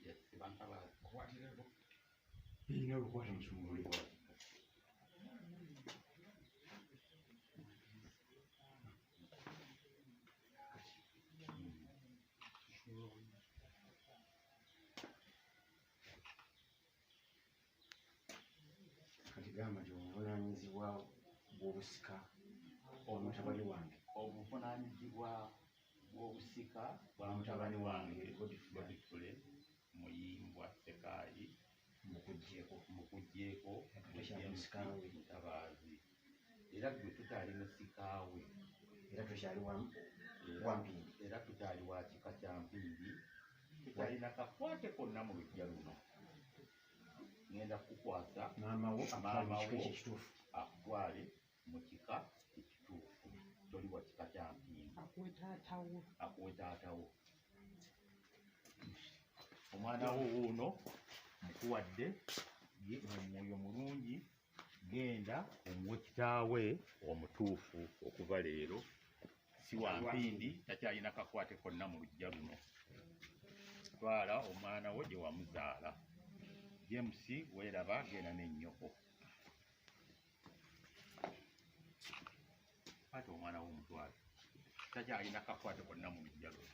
Yasiba Ntabaazi. Okwatirako. Ina olukwata musumule. Kati gamba nti obuvunaanyizibwa bw'obusika omutabani wange. Obuvunaanyizibwa bw'obusika bwa mutabani wange Godfrey Godfrey Muyimbwa Ssekaayi mukuggyeko. Mukuggyeko. Tokyali musikaawe. Ntabaazi, era gwe tukyali musikaawe. Era tokyali wa Mpindi. Era tukyali wa kika kya Mpindi, tukyalina kakwate konna mu luggya luno. Ngenda kukukwasa maama wo akutwale mu maama kika wo ekyo ekituufu. Akutwale mu kika ekituufu. Toli wa kika kya Mpindi. Akuwe taatawo. Akuwe taatawo. Omwana wo wuuno mukuwadde ye omwoyo mulungi, genda omuwe kitaawe omutuufu. Okuva leero si wa Mpindi, takyalina kakwate konna mu luggya luno. Twala omwana wo gye wamuzaala. James, weeraba, genda n'ennyoko. Kwata omwana wo omutwale, takyalina kakwate konna mu luggya luno.